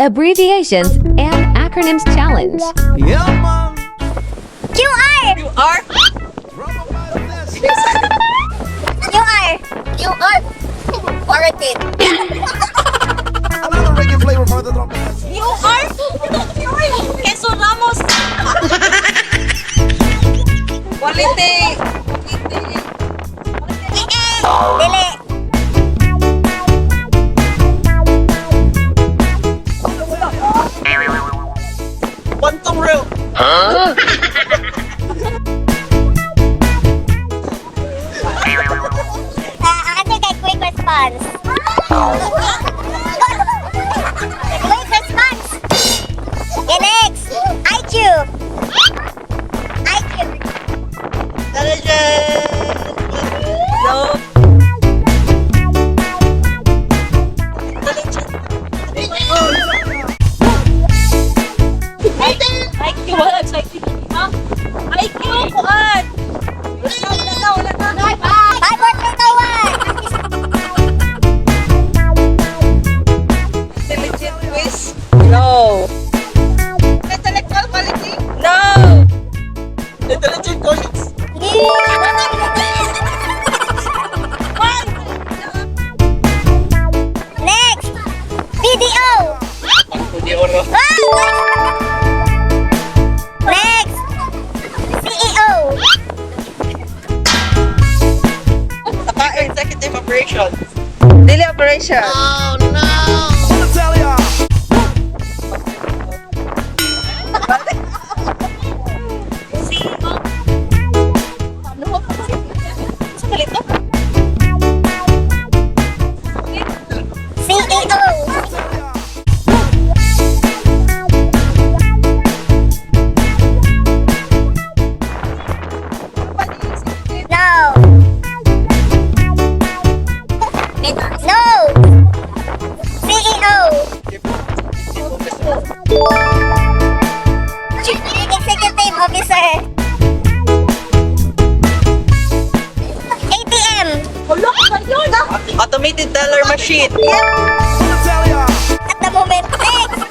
Abbreviations and Acronyms Challenge. Yeah, man. QR! QR. QR! QR! Quarantine. Another reggae flavor for the trumpet. QR. Quezon Ramos. Quality. Dili. Quantum Road. Ah, ang answer kay quick response. Quick response. Okay, next. IQ. IQ. Intelligent. No. Intelligent. IQ, wala sa IQ. Ha? IQ, kuan. Wala na, wala na. 5, 4, 3, 2, 1. Intelligent quiz? No. Intellectual quality? No. Intelligent questions. One. Next. BDO. Hindi oro. Ah! Next. CEO. Saka executive operations. Daily operation. Natalia. Ano? Sa kalito? CEO. No. No. CEO. Chief Executive Officer. ATM. Wala ka ba yun? Automated teller machine. Natalia. At the moment. Next.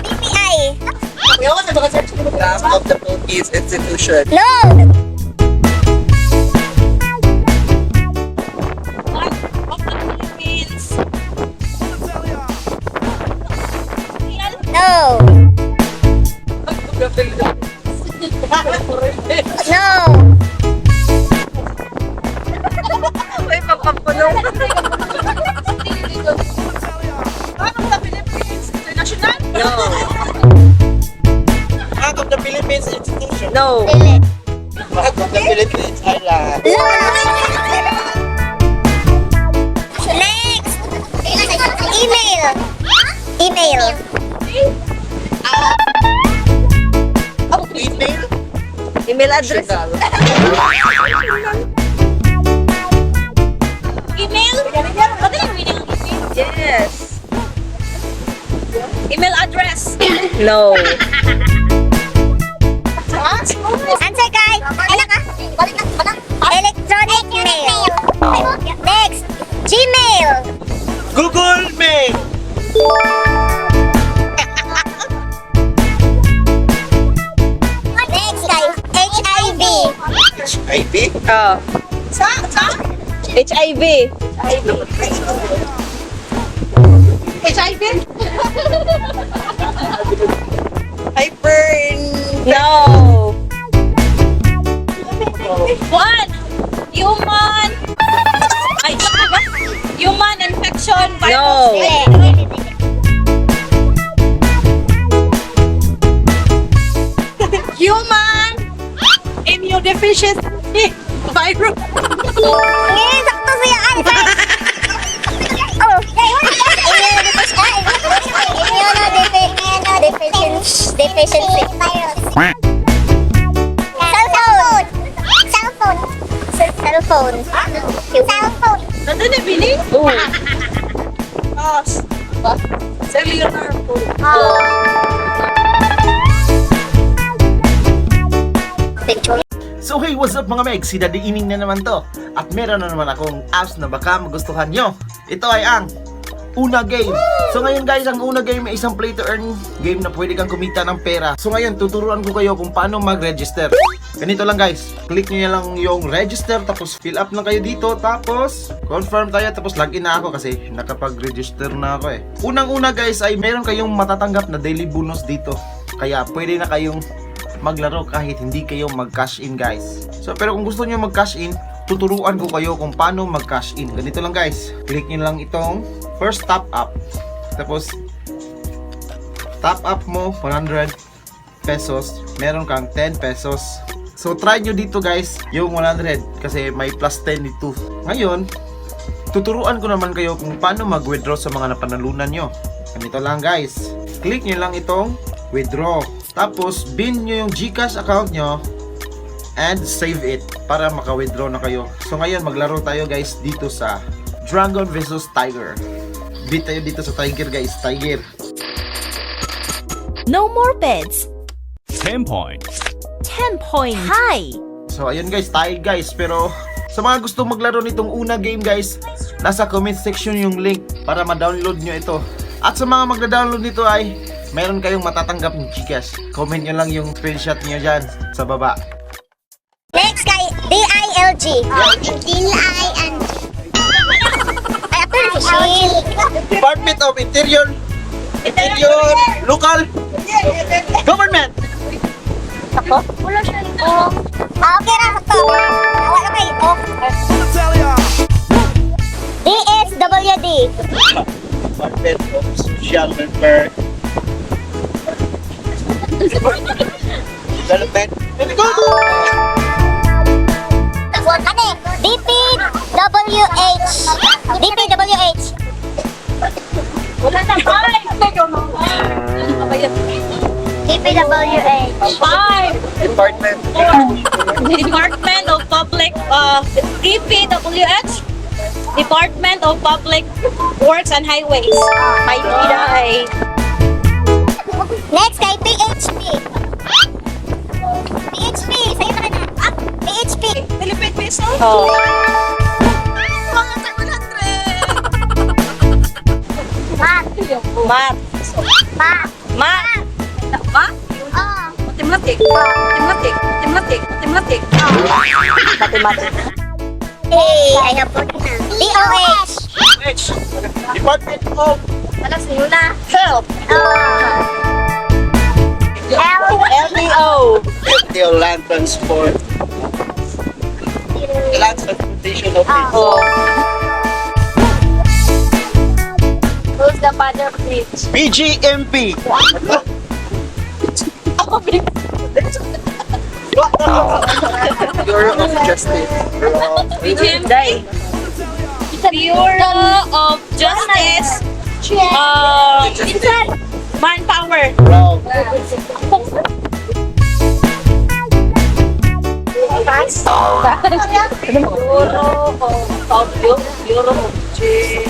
BPI. Bank of the Philippines Institution. No. Bank of the Philippines. No. No. May papapunong. Bank of the Philippines International? No. Bank of the Philippines Institution. No. Dili. Bank of the Philippines Island. Next. Email. Email. Email? Email address. Email? Pati yung meaning ng email? Yes. Email address. No. Answer kay. Ano ka? Electronic mail. Next. Gmail. Google Mail. Next kay HIV. HIV? Oh. Sa? Sa? HIV. HIV? Hyper. No. One. Human. Ay, ano ba? Human infection virus. No. Dili. Human immunodeficiency virus. Ngayon, sakto siya answer. Oh, immunodeficiency. Cellphone. Cellphone. Cellphone. Cellphone. Nandun na bini? Oo. Pass. Cellular phone. Oh. Picture. So hey, what's up, mga meg? Si Daddy Ining na naman to. At meron na naman akong apps na baka magustuhan nyo. Ito ay ang Una Game. So ngayon guys, ang Una Game ay isang play to earn game na pwede kang kumita ng pera. So ngayon, tuturuan ko kayo kung paano mag-register. Ganito lang guys, click nyo lang yung register, tapos fill up lang kayo dito, tapos confirm tayo, tapos login na ako kasi nakapag-register na ako eh. Unang-una guys ay meron kayong matatanggap na daily bonus dito. Kaya pwede na kayong maglaro kahit hindi kayo mag-cash in guys. So pero kung gusto niyo mag-cash in, tuturuan ko kayo kung paano mag-cash in. Ganito lang guys. Click niyo lang itong first top up. Tapos top up mo 100 pesos, meron kang 10 pesos. So try nyo dito guys yung 100 kasi may plus 10 dito. Ngayon, tuturuan ko naman kayo kung paano mag-withdraw sa mga napanalunan nyo. Ganito lang guys. Click nyo lang itong withdraw. Tapos, bin nyo yung GCash account nyo and save it para maka-withdraw na kayo. So ngayon, maglaro tayo guys dito sa Dragon vs. Tiger. Beat tayo dito sa Tiger guys. Tiger. No more beds. 10 points. 10 points. Hi. So ayun guys, tayo guys. Pero sa mga gusto maglaro nitong Una Game guys, nasa comment section yung link para ma-download nyo ito. At sa mga magda-download nito ay meron kayong matatanggap ng GCash. Comment nyo lang yung screenshot nyo dyan sa baba. Next kay D-I-L-G. D-I-N-G. Ay, after na si Shin. Department of Interior. Interior. Local. Government. Ako? Wala siya. Oh. Ah, okay ra sakto. Wala kay O. Natalia. D-S-W-D. Department of Social Welfare. Development. Very good. Ano eh? D-P-W-H. D-P-W-H. Wala na. Five. D-P-W-H. Five. Department. Department of Public, DPWH, Department of Public Works and Highways. May ay. Next kay PHP. PHP, sa'yo na ka na. Ah, PHP. Philippine peso? Oh. Ma. Math. Ma. Math. Ma? Oh. Mathematics. Mathematics. Mathematics. Mathematics. Mathematics. Hey, I have 40 na. D-O-H. H. Department of Wala sa'yo na. Health. Oh. L. LTO. The Land Transport. Land Transportation Office. Oh. Who's the father of Mitch? BGMP. Bureau of Justice. BGMP. Bureau of Justice. Manpower. Wrong. Bureau of Bureau of Justice.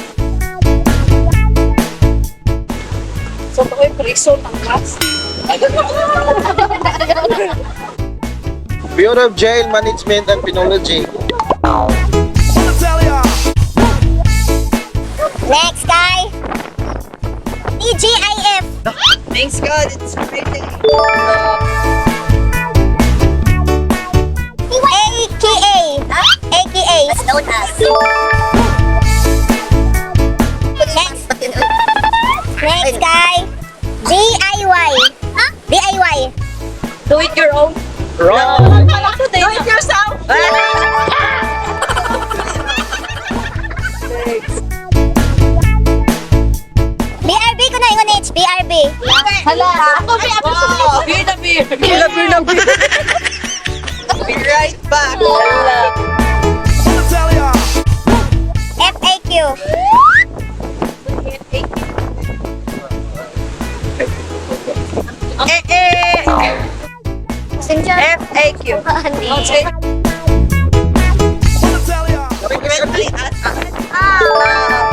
So, ito yung prison ang mas. Bureau of Jail Management and Penology. Natalia. Next kay D-G-I-F. Thanks God, it's Friday. A-K-A. A-K-A. Known as. Next. Next kay D-I-Y. D-I-Y. Do it your own. Wrong. Do it yourself. BRB ko na ingon H. BRB. Hala. Ako, may ako sa Beer na beer. Beer na beer na beer. Be right back. Hala. Natalia. FAQ. Eh eh. FAQ. Natalia. Frequently asked. Ah.